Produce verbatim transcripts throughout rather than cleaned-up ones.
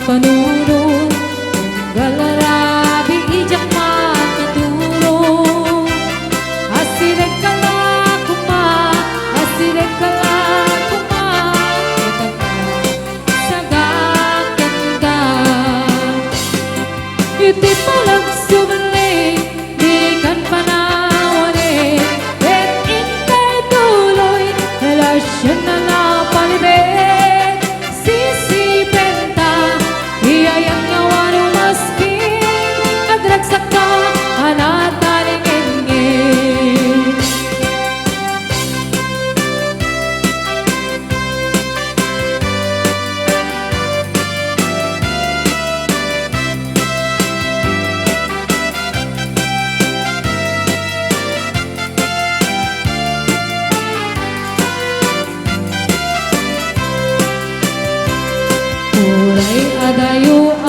Panunot, tunggal rabii diak makaturo. Asidegka la koma, asidegka la koma, ket agsaga kenka. Iti panagsubli, dikan panawanen, ket intay tuloy, relasyon a napalibet. Sisipenta, iyayat nga wano maski agragsakta a natalingengngeg. Uray adayo a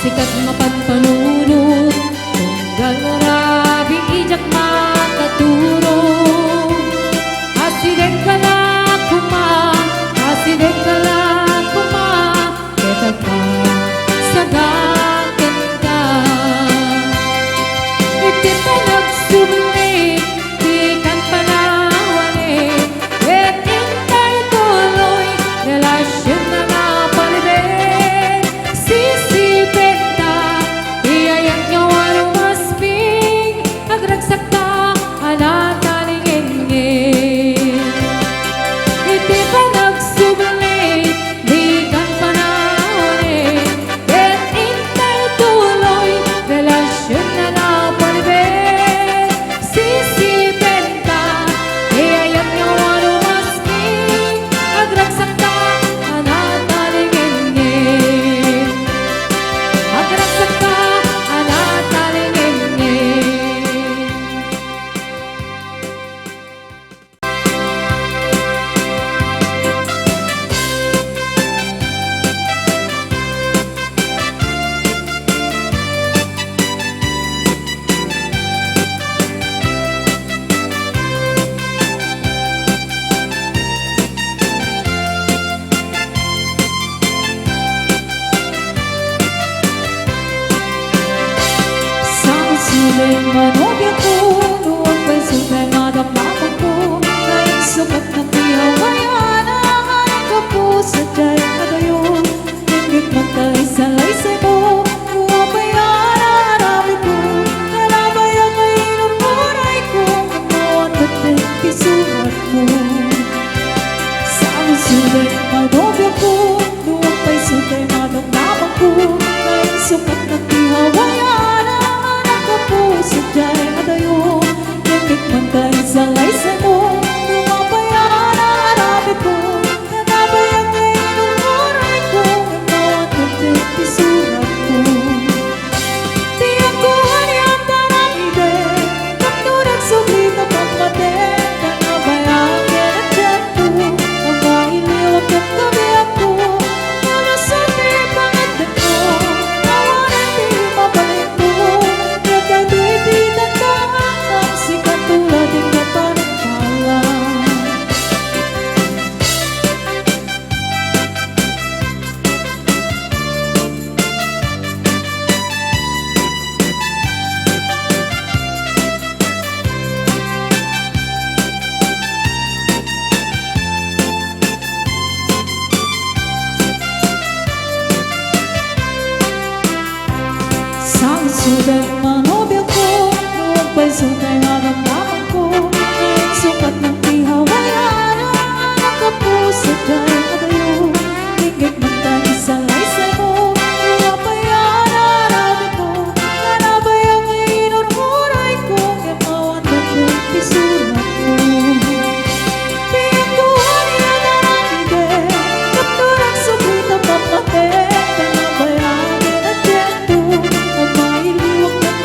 sikat nga panpanunot, tunggal rabii diak makaturo. Asidegka la koma, asidegka la koma, ket agsaga kenka. Iti panagsubli, dikan panawanen, ket intay tuloy, relasyon a napalibet. Sisipenta, iyayat nga wano maski agragsakta a natalingengngeg. Iti panagsubli, dikan panawanen, ket intay tuloy, relasyon a napalibet. Sisipenta, iyayat nga wano maski agragsakta a natalingengngeg. Agragsakta a natalingengngeg. Sangsulen manobiako, no agpayso tay madamdamanko, nga insukat nga ti awayan a naggapu sadiay adayo. Ngem man tay salaysaymo, no apay a naaramidko, nga nabayag nga inur-urayko, ngem awan ketdi ti suratmo. Sangsulen manobiako, no agpayso tay madamdamanko, nga insukat nga ti awayan a naggapu sadiay adayo. Ngem man tay salaysaymo, no apay a naaramidko, nga nabayag nga inur-urayko, ngem awan ketdi ti suratmo. Ti agkuan a paramiden, tapno nagsubli ta pammaten, ta nabayag ken adianto, a mailiwak ken kabiangko, a nasubli pangngeddengko, awanen ti mabalinko, ket daytoy ti tanda, a sikato laeng nga panagpala. Sangsulen manobiako, no agpayso tay madamdamanko, insukat nga ti awayan a naggapu sadiay adayo. Ngem man tay salaysaymo, no apay a naaramidko, nga nabayag nga inur-urayko, ngem awan ketdi ti suratmo. Ti agkuan a paramiden, tapno nagsubli ta pammaten, ta nabayag ken adianto, a mailiwak ken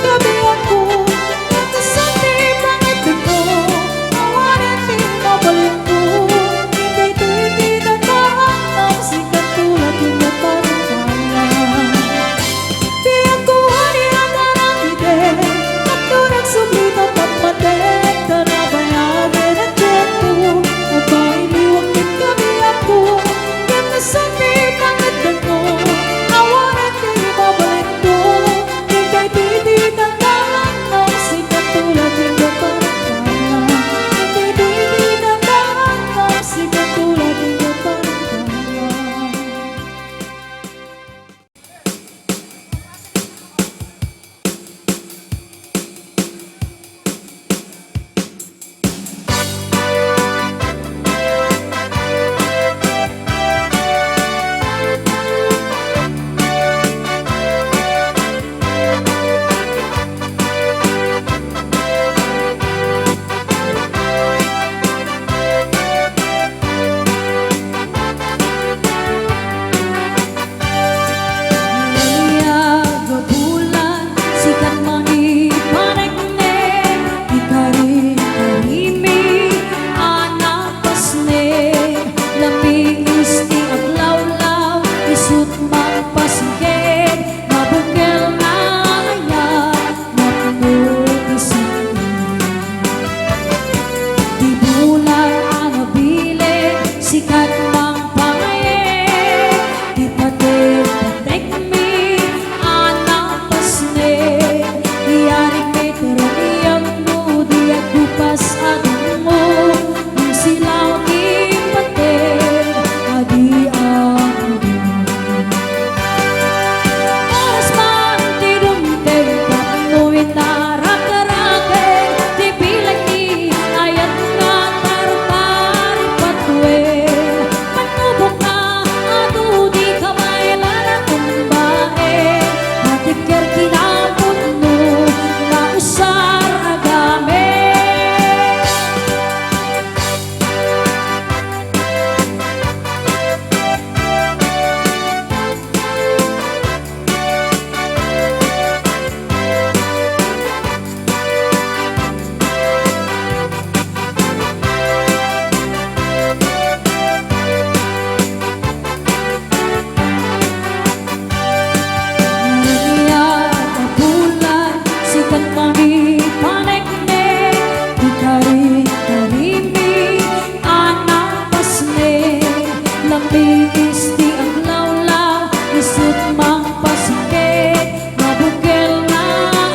Isti aglawlaw, isut' mangpasngeg, mabukel nga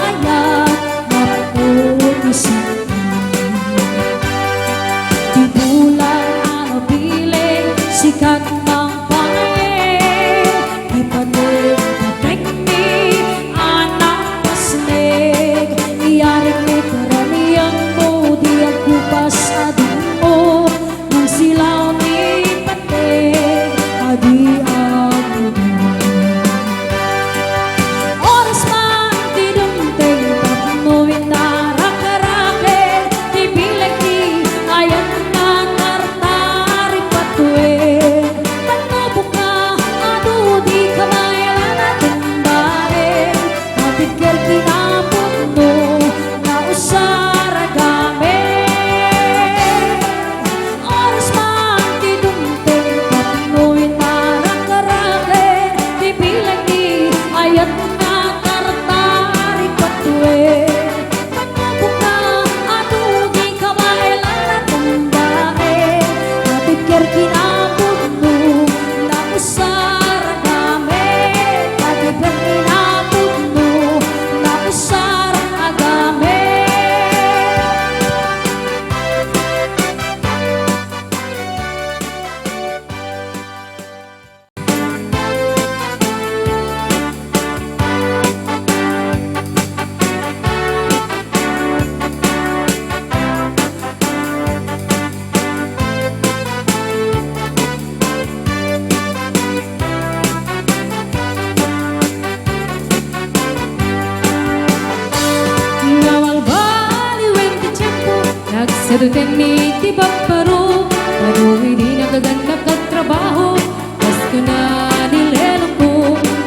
ayat, mapno ti sakit. Ti bulan a nabileg, sikat mangpangayeg, ti pateg, pateg ni anak pasneg, iyarig ni karamianmo, di agkupas a dungmo, nangsilaw ni pateg a di agdudua. Oras man ti dumteng tapno inarakraken ti bileg ti ayat nga tartari patuen. Tapno bukna adu di kabaelan a tumbaen, mapigger kinapudno nga usar a gamek. Oras man ti dumteng tapno inarakraken ti bileg ti ayat nga tartari patuen. Tapno bukna adu di kabaelan a tumbaen, mapigger kinapudno nga usar a gamek. Mapigger kinapudno nga usar a gamek. Namalbaliwen ti tiempo, nagsadutenmi ti babbaro, tano idi nagagannak agtrabaho, kas kuna ni lelongko,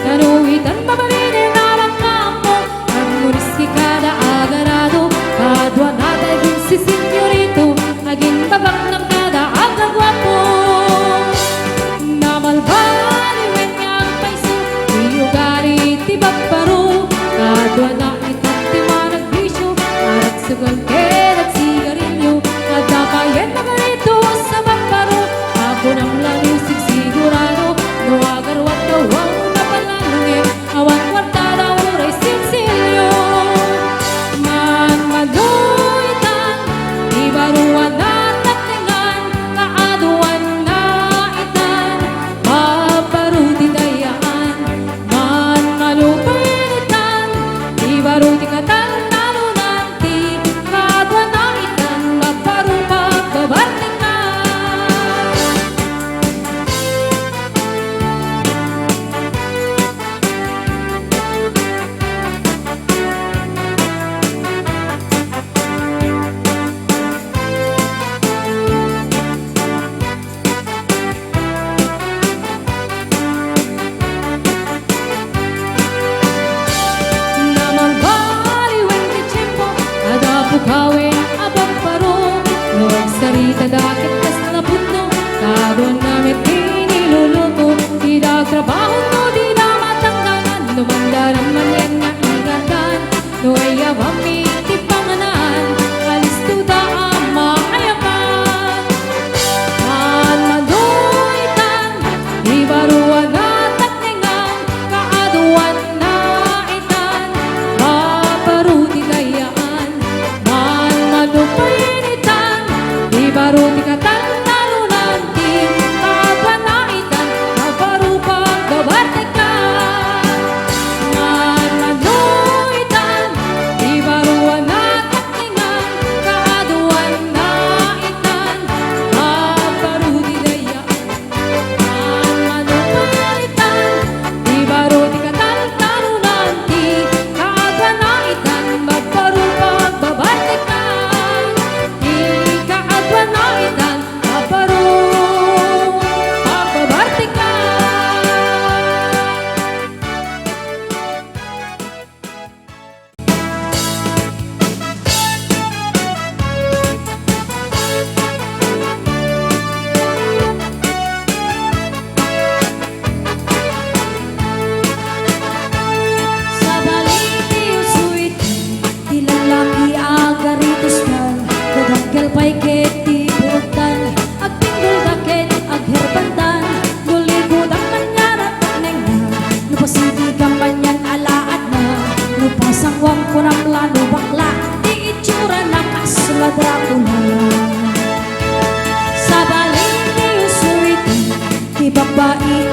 tano itan mabalinen a langnganmo, agmuris ti kada aganado, kaduana dagiti señorito, agimbagak ngem kada agaguapo. Namalbaliwen nga agpayso ti ugali ti babbaro, kaduana itan ti managbisio, aragsegan ken agsigarilio, adda pay nagarito sa babbaro, apo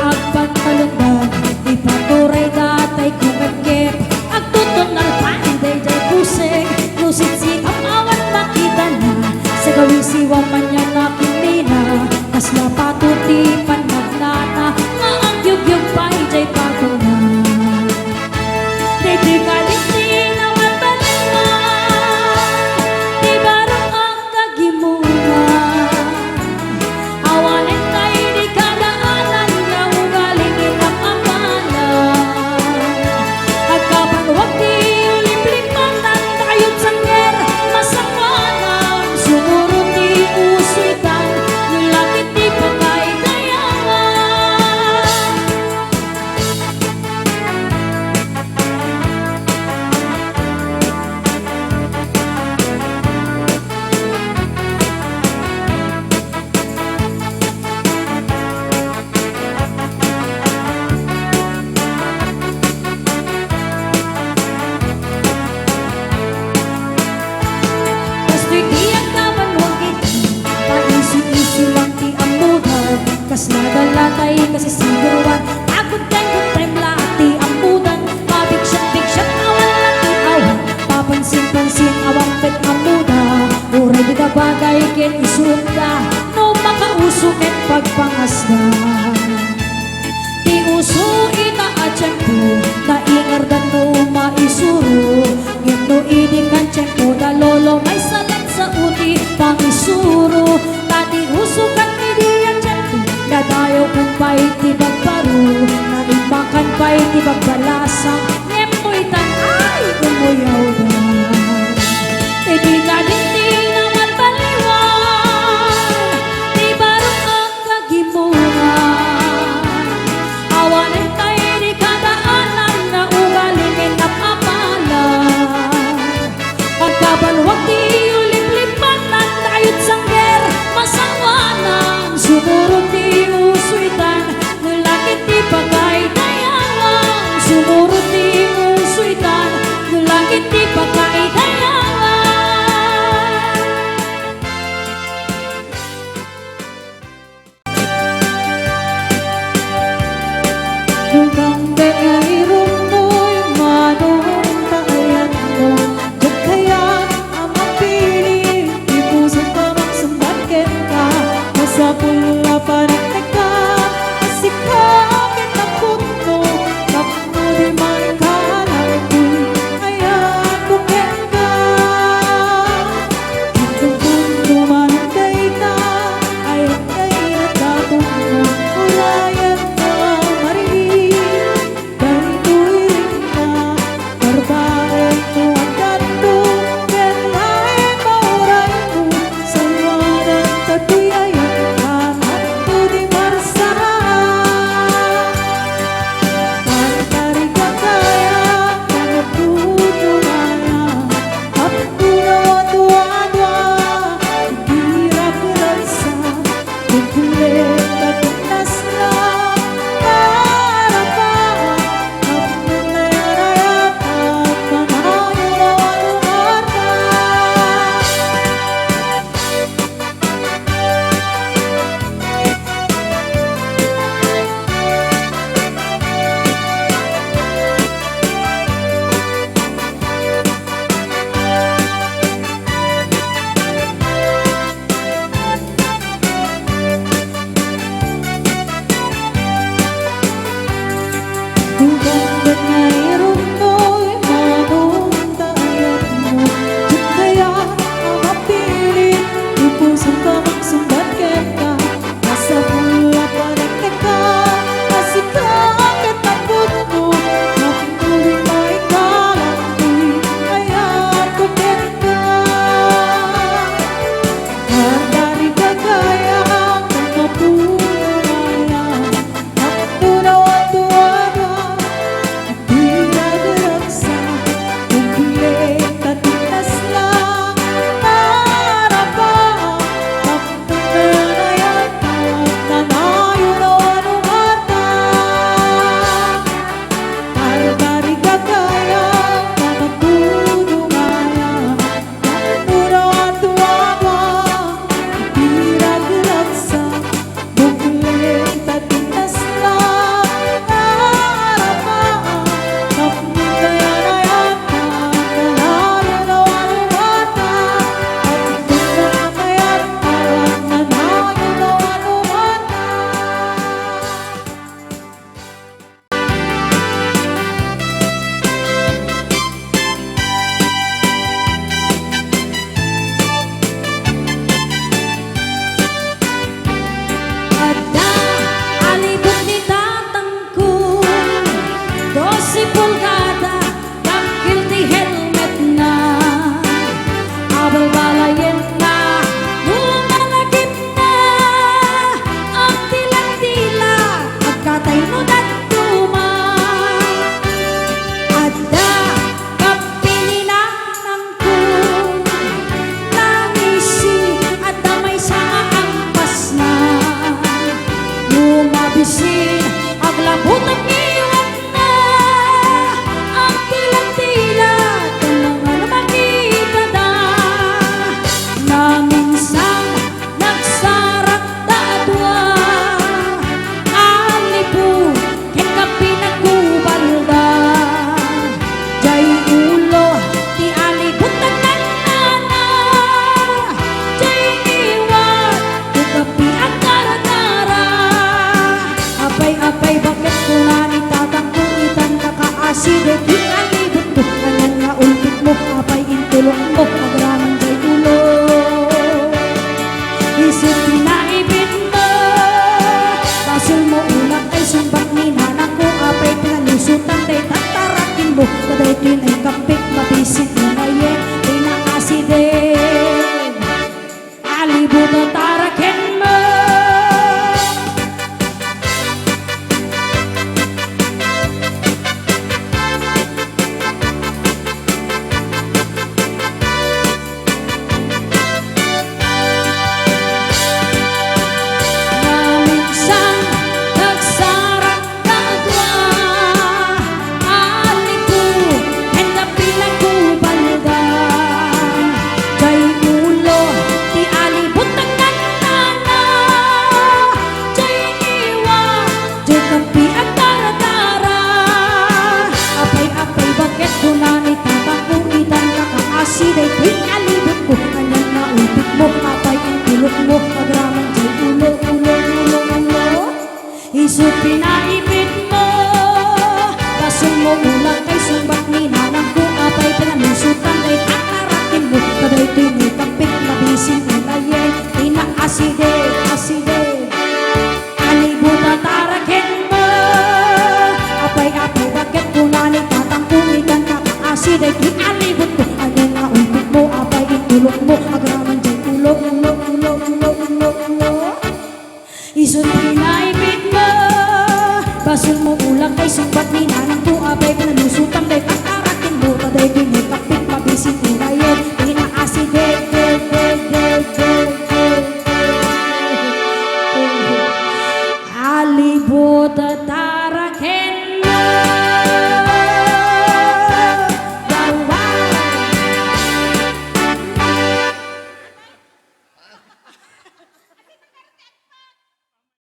Agpantalondan, ipaturay datay kumepkep. Agtutunnal pay daydiay puseng, no sitsikam awan makitana. Sagawisiwam man yan a kimmina, kasla patod ti pannagnana, nga agyugyug pay diay patongna. Daydi ngarud ti namataliwan, ti barok a kagimona. Awanen tay di kadaanan nga ugali nga apapala. Agkabanwag ti uliplipatan, kayod sangger, masangoanan, sumurot ti usoytan, no lakit ti pagkaidayawan. Kastoy ti agkabanwag iti paisi-isi lang ti ammodan, kasla dala tay kasisiguruan, agunten-gunten la ti ammodan, pabiksiat-biksiat awan la ti awan, papansin-pansin awan ket ammoda, uray dida bagay ken isuda, no makauso ket pagpangasda. Ti uso ita a tiempo, naingardan no maisuro. Ngem no idi kan tiempo da lolo, maysa laeng sao ti pangisuro. Ta ti uso kan idi a tiempo, nadayaw kan pay ti bagbaro, naimmakan pay ti bagbalasang. Ngem no itan, ay, umuyawda. Idi nalintinaw at baliwan, ti barok a kagimona. Awanen tay di kadaanan nga ugali nga napapala. Agkabanwag ti uliplipatan, kayod sangger, masangoanan, sumurot ti usoytan, no lakit ti pagkaidayawan, sumurot ti usoytan, no lakit ti pagkaidayawan. Dumangget nga irumnoy, manong ta ayatmo, diak kayat a mapili, ti pusok a mangsungbat kenka, masapul a panekneka, a sika ket napudno, tapno di maikalang ti ayatko kenka. Ket no manen dayta, ayat kayat a tapno, urayan a marilin, daytoy rinna, barbareng no addanto, ken laeng pauraymo, saluadan ta toy ayat a tapno di marsa. Agtarigagaya, panagtutunayan, tapno no adu-adua, dirak ragsak, kukulit a tunasna, arapa, tapno nayarayat, at panayon a lugarna. Dumangget nga irumnoy, manong ta ayatmo, diak kayat a mapili, ti pusok a mangsungbat kenka, masapul a panekneka, a sika ket napudno, tapno di maikalang ti ayatko kenka. Agtarigagaya, panagtutunayan, tapno no adu-adua, dirak Siday ti alibutko, ania nga ulpitmo, apay intulokmo, agraman jay ulo, ulo, ulo, ulo. Isu pinaipitmo, basolmo, ulak kay sungbat ni nanangko, apay pinanusutan, day tatarakinmo, kadaytoy ni kapit, mabisin, unayen, ina, aside, aside. Alibut a tarakenmo, apay, apay, baket kuna ni tatangko, ikan ka asideg ti alibutko, ania nga ulpitmo, apay, intulokmo, agraman jay ulo, ulo, ulo, ulo, ulo, ulo. Isu ti naipitmo, basolmo, ulak kay sungbat ni nanangko, apay, pinanusutan, day tatarakenmo, kadaytoy ni kapit, mabisin,